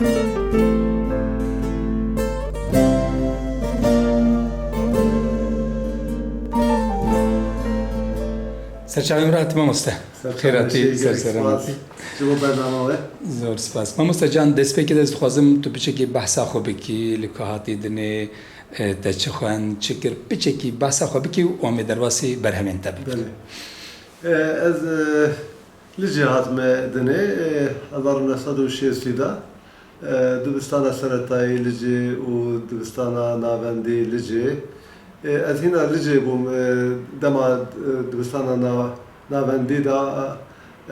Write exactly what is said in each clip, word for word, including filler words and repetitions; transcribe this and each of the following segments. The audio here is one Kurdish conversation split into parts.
Serçavên rahat mamoste. Xêratî, ser seremetî. Ji bo bernama we. Zor spas. Mamoste can, destpêkê de ez dixwazim tu piçekî behsa xwe bikî, li ku hatî dinê, e, te çi xwend, çi kir, piçekî behsa xwe bikî û em ê derbasî berhemên te bibin. Belê. E, ez, e, Licê hatime dinê, e, hezar û neh sed û şêstî de, e, dibistana seretayî Licê û dibistana navendî Licê. E, ez hîna Licê bûm, e, dema, e, dibistana na-, navendî de, e,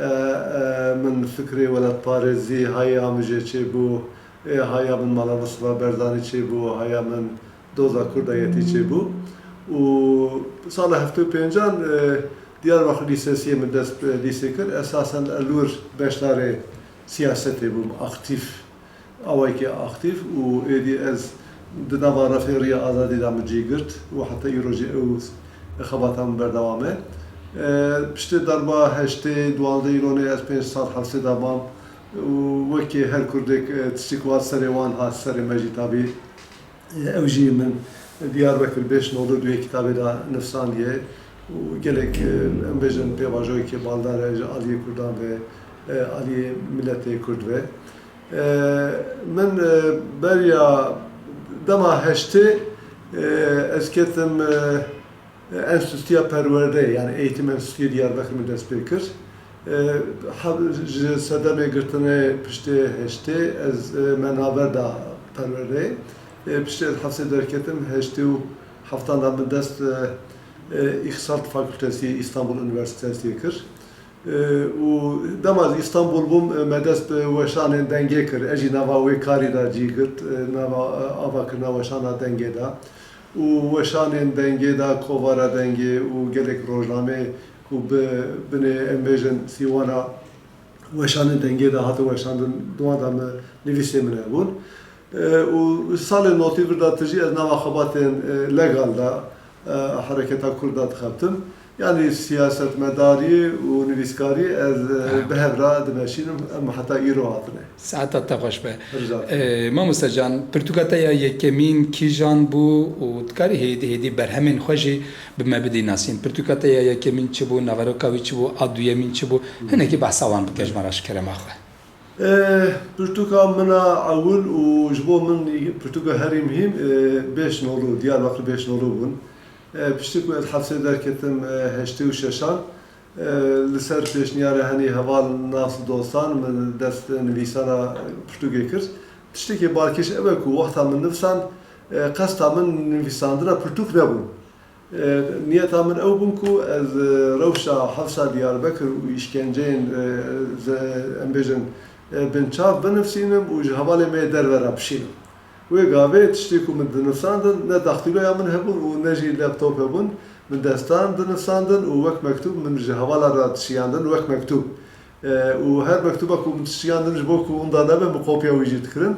e, min fikrê welatparêzî haya min jê çêbû, e, haya min mala Mustafa Barzanî çêbû, haya min doza kurdayetî çêbû. Û sala heftê û pêncan, e, Diyarbakir Lîsesiyê min dest bi lîsê kir. Esasen ez li wir beşdarê siyasetê bûm, aktîf, awayekî aktîf û êdî ez di nava refê Riya Azadî de min cî girt û heta îrojê ew xebata min berdewam e. E, piştê darba heştê, duwazdeh Îlonê ez pênc sal hepsê de mam û wekî her kurdek, e, tiştî ku hat serê wan hat serê me jî tabî. Ew jî min Diyarbekir Bêşnolû di wê kitabê de nivîsandiye û gelek, e, em bêjin pêvajoyekê baldar e ji aliyê Kurdan ve, e, aliyê miletê Kurd ve. E, min, e, beriya dema heştê, e, ez ketim, e, Enstitûya Perwerdeyê, yani Eğitim Enstitüsü Diyarbakır min dest pê kir. E, ha-, ji sedemê girtinê piştê heştê ez, e, me navber da perwerdeyê. E, piştê ez hepsê derketim, heştê û heftan da min dest, e, e, İktisat Fakültesi İstanbul Üniversitesi'ye kir. E, û dema ez Îstanbul bûm, e, me dest bi weşanên dengê kir. Ez jî nava wê karî de cî girt, e, nava, e, avakirina weşana dengê de. Û weşanên dengê de, kovara dengê û gelek rojnameyê ku bi binê em bêjin sîwana weşanên dengê de hatin weşandin, di wan de min nivîsê min hebûn. E, û salê notî vir de tijî ez nava xebatên, e, legal de, e, hereketa Kurd de dixebtim. Yanî siyasetmedarî û nivîskarî ez, e, bi hev re dimeşînim, em heta îro hatine. Saeta te xweş be. Rica dikim. E, mamoste can, pirtûka te ya yekemîn kîjan bû û dikarî hêdî hêdî berhemên xwe jî bi me bidî nasîn? Pirtûka te ya yekemîn çi bû? Naveroka wî çi bû? A duyemîn çi bû? Hinekî behsa wan bike ji me re, ji kerema xwe. E, pirtûka min a ewil û ji bo min pirtûka herî muhîm, e, Bêşnolû, Diyarbakir Bêşnolû bûn. E, piştî ku ez hepsê derketim, e, heştê û şeşan, e, li ser pêşniyara henî heval nas û dostan min dest nivîsana pirtûkê kir. Tiştekî balkêş ew e ku wexta min nivîsand, e, qesta min nivîsandina pirtûk nebûn. E, niyeta min ew bûn ku ez, e, rewşa hepsa Diyarbekir û îşkenceyên, e, ze-, em bêjin, e, binçav binivîsînim û ji hevalê me yê derve re bişînim. Wê gavê tiştê ku min dinivîsandin ne daxtîloya min hebûn û ne jî laptop hebûn. Min destan dinivîsandin û wek mektûb min ji hevala re dişiyandin wek mektûb. E, û her mektûba ku min dişiyandin ji bo ku winda nebe, min kopya wî jî dikirin.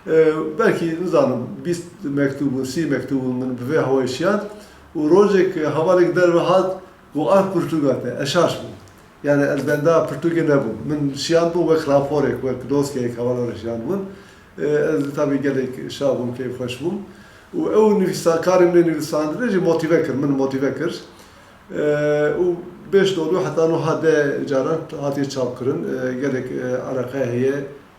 E, belkî, nizanim, bîst mektûb û sî mektûb min bi vê hawayê şiyand û rojek hevalek derve hat, got, "Ev pirtûka te." Ez şaş bûm. Yani ez benda pirtûkê nebûm. Min şiyandbûn wek raporek, wek dosyayek hevala re şiyandbûn. E, ez tabî gelek şa bûm, keyfxweş bûm. Û ew nivîsa-, karê min ê nivîsandinê jî motîve kir, min motîve kir. E, û Bêşnolû heta niha deh caran hatiye çapkirin. E, gelek, e, eleqe heye.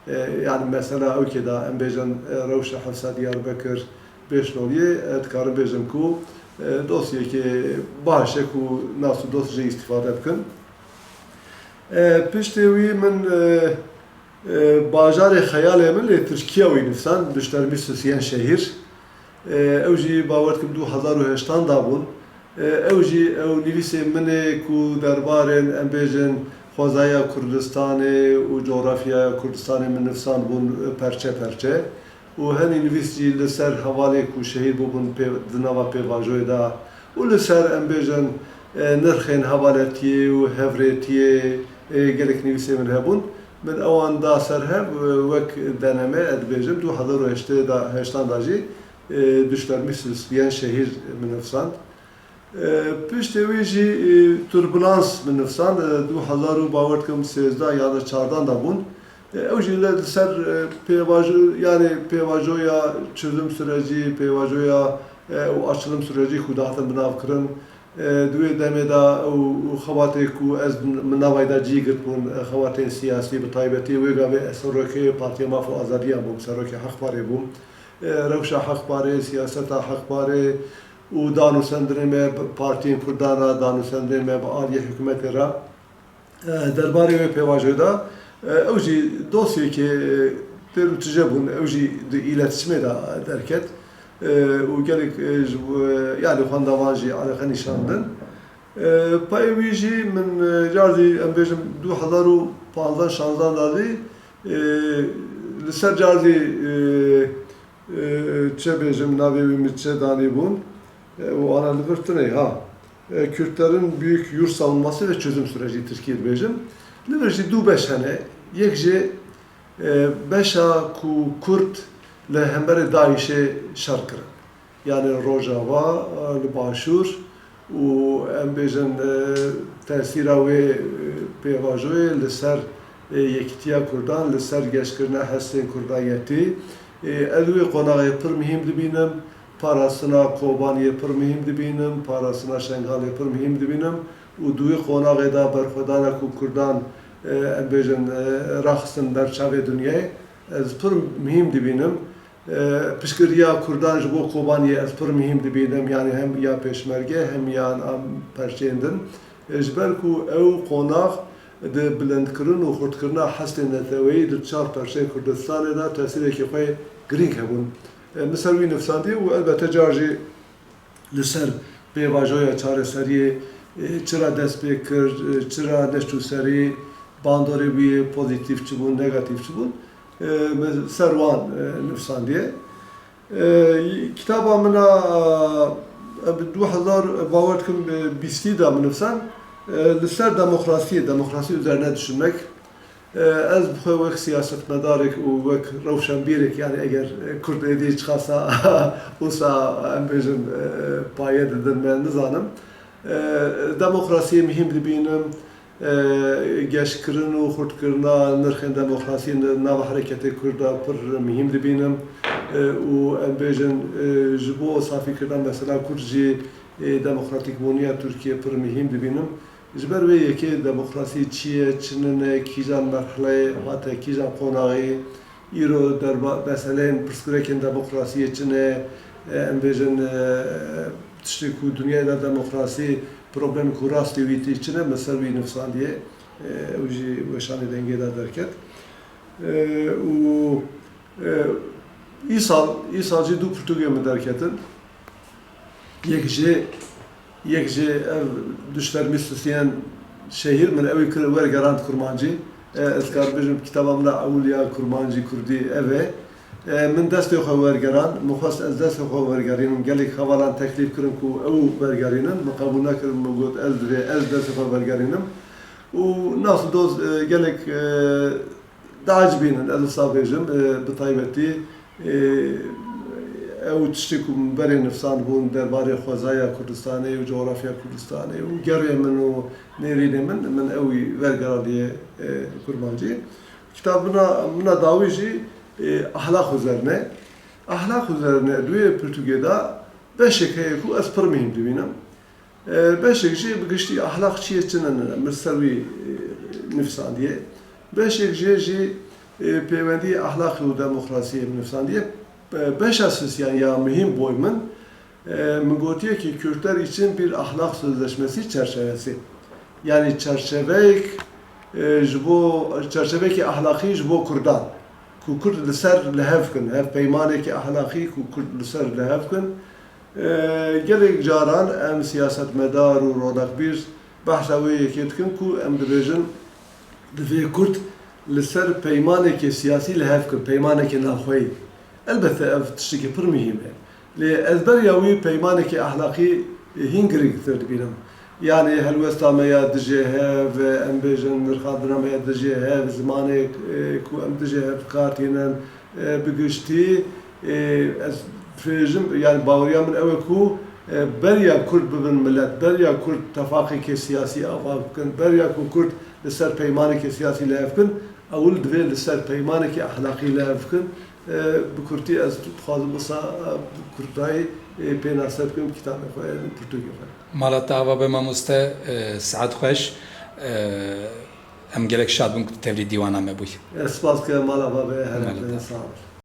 E, yani mesela ew kê de em bêjin, e, rewşa hepsa Diyarbekir, Bêşnoliyê, e, dikarim bêjim ku, e, dosyekê baş e ku nas û dost jê îstîfade bikin. E, piştê wî min, e, e, bajarê xeyalê min lê Tirkiya wî nivîsand, Düşlerimiz Süsleyen Şehir. E, ew jî bawer dikim du hezar û heştan da bûn. E, ew jî ew nivîsê min ê ku derbarên, em bêjin, xwezaya Kurdistanê û cografyaya Kurdistanê min nivîsandibûn, e, perçe perçe. Û henî nivîs jî li ser hevalê ku şehîd bûbûn pê-, di nava pêvajoyê de û li ser, em bêjin, e, nirxên hevaletiyê û hevrêtiyê, e, gelek nivîsê min hebûn. Min ewan da ser hev, e, wek deneme, ez dibêjim, du hezar û heştê da, heştan da jî, e, Düşlerimiz Süsleyen Şehir min nivîsand. E, piştê wî jî, e, Turbulans min nivîsand, e, du hezar û bawer dikim sêzdeh ya da çardan da bûn. Ew jî li, li ser, e, pêvajo-, yanî pêvajoya çözüm sürecî, pêvajoya, e, û açılım sürecî ku dihatin binavkirin, e, di wê demê de ew xebatê ku ez min navayê de cî girtibûn, e, xebatên siyasî bi taybetî wê gavê ez serokê Partiya Maf û Azadiyan bûm, serokê Heq Parê bûm. E, rewşa Heq Parê, siyaseta Heq Parê û danûsendinê me bi partiyên Kurdan re, danûsendinê me bi aliyê hikûmetê re. E, derbarê wê pêvajoyê de, e, ew jî dosyekê, e, têr û tije bûn, ew jî di îletişimê de derket. E, û gelek, e, ji bo, e, yanî xwendevan jî eleqe nîşan din. E, payê wî jî min, e, car zî, em bêjin, du hezar û panzdeh şanzdeh de zî, e, li ser car zî, e, e, çi bêjim, navê wî min çi danîbûn, e, û ana li vir tune, ha. E, Kürtlerin büyük yurt savunması ve çözüm süreci Tirkiyê dibêjim. Li vir jî du beş hene. Yek jî, e, beşa ku Kurd li hemberê DAIŞ'ê şer kirin. Yanî Rojava, e, li Başûr û em bêjin, e, tesîra wê, e, pêvajoyê li ser, e, yekîtiya Kurdan, li ser geşkirina hestên Kurdayetî. E, ez wê qonaxê pir muhîm dibînim, parastina Kobaniyê pir muhîm dibînim, parastina Şengalê pir muhîm dibînim û di wê qonaxê de berxwedana ku Kurdan, e, em bêjin, e, raxistin ber çavê dinyayê, ez pir muhîm dibînim. E, piştgiriya Kurdan ji bo Kobaniyê ez pir muhîm dibînim, yanî hem ya Pêşmerge hem ya an perçeyên din. E, ji ber ku ew qonax di bilindkirin û xurtkirina hestên neteweyî di çar perçeyên Kurdistanê de tesîrekî xwe girîng hebûn. E, min ser wî nivîsandiye û elbette car jî li ser pêvajoya çareseriyê, e, çira dest pê kir, e, çira neşt û serî, bandorê wî yê pozîtîf çi bûn, negatîf çi bûn, e, min ser wan, e, nivîsandiye. E, kitaba min a, e, bi du hezar, bawer dikim, e, bîstî de min nivîsan, e, li ser demokrasiyê, demokrasi üzerine düşünmek, e, ez bi xwe wek siyasetmedarek û wek rewşenbîrek, yanî eger, e, Kurd êdî çiqasa wisa, em bêjin, e, paye didin me, nizanim. E, demokrasiyê muhîm dibînim. E, geşkirin û xurtkirina nirxên demokrasiyê di nava hereketê Kurd de pir muhîm dibînim. E, û em bêjin, e, ji bo safîkirina mesela Kurd jî, e, demokratîkbûniya Tirkiyê pir muhîm dibînim. Ji ber wê yekê demokrasî çi ye, çi nine, kîjan merhileyê hate, kîjan qonaxê, îro derba-, meseleyên pirsgirêkên demokrasiyê çi ne, e, em bêjin, e, tiştê ku dinyayê de demokrasî, problemê ku rastî wî tê çi ne, min ser wî nivîsandiye, e, ew jî weşanê dengê de derket. E, û, e, îsal, îsal jî du pirtûkê min derketin. Yek jê, yek jê ev Düşlerimi süsleyen şehir, min ew ê kir wergerand kurmancî. E, ez karim bêjim kitaba min a ewil ya kurmancî kurdî ev e. E, min destê xwe wergerand, min xwest ez destê xwe wergerînim. Gelek hevalan teklîf kirin ku ew wergerînin, min qebûl nekirin, min got ez divê ez destê xwe wergerînim. Û nas û doz, e, gelek, e, diecibînin, ez wisa bêjim, e, bi taybetî, e, ew tiştê ku min berê nivîsandibûn derbarê xwezaya Kurdistanê û cografya Kurdistanê û gerê min û nêrînê min, min ewî wergerandiye, e, kurmancî. Kitaba min a, min a dawî jî, e, ahlak üzerine. Ahlak üzerine di wê pirtûkê de beşek heye ku ez pir muhîm dibînim. E, beşek jî bi giştî ahlak çi ye, çi ne, ne, min ser wî, e, nivîsandiye. Beşek jê jî, e, pêwendî ahlak û demokrasiyê min nivîsandiye. E, beşa sisiyan ya muhîm boy min, e, min gotiye ki Kürtler için bir ahlak sözleşmesi çerçevesi. Yani çerçeveyek, e, ji bo, çerçeveyekî ahlakî ji bo Kurdan. Ku Kurd li ser li hev kin, hev peymanekî ahlakî ku Kurd li ser li hev kin. E, gelek caran em siyasetmedar û ronakbîr behsa wê yekê dikin ku em dibêjin, divê Kurd li ser peymanekê siyasî li hev kin, peymanekê navxweyî. Elbette ev tiştekî pir muhîm e. Lê ez beriya wî peymanekî ahlakî hîn girîngtir dibînim. Yanî helwesta me ya dijê hev, em bêjin nirxandina me ya dijê hev, zimanê, e, ku em dijê hev bi kar tînin, e, bi giştî, e, ez dibêjim, yanî baweriya min ew e ku, e, beriya Kurd bibin milet, beriya Kurd tefaqekê siyasî ava bikin, beriya ku Kurd li ser peymanekê siyasî li hev bikin, Ewil divê li ser peymanekî ehlaqî lê ev bikin. E, bi kurtî ez dixwazim wisa, e, bi kurtayî, e, pênase bikim kitabê xwe, pirtûkê xwe. Mala te ava be mamoste, e, saet xweş. E, em gelek şad bûn ku tu tevlî dîwana me bûyî. E, spas dikim mala va be, her Mala te. Sağ ol.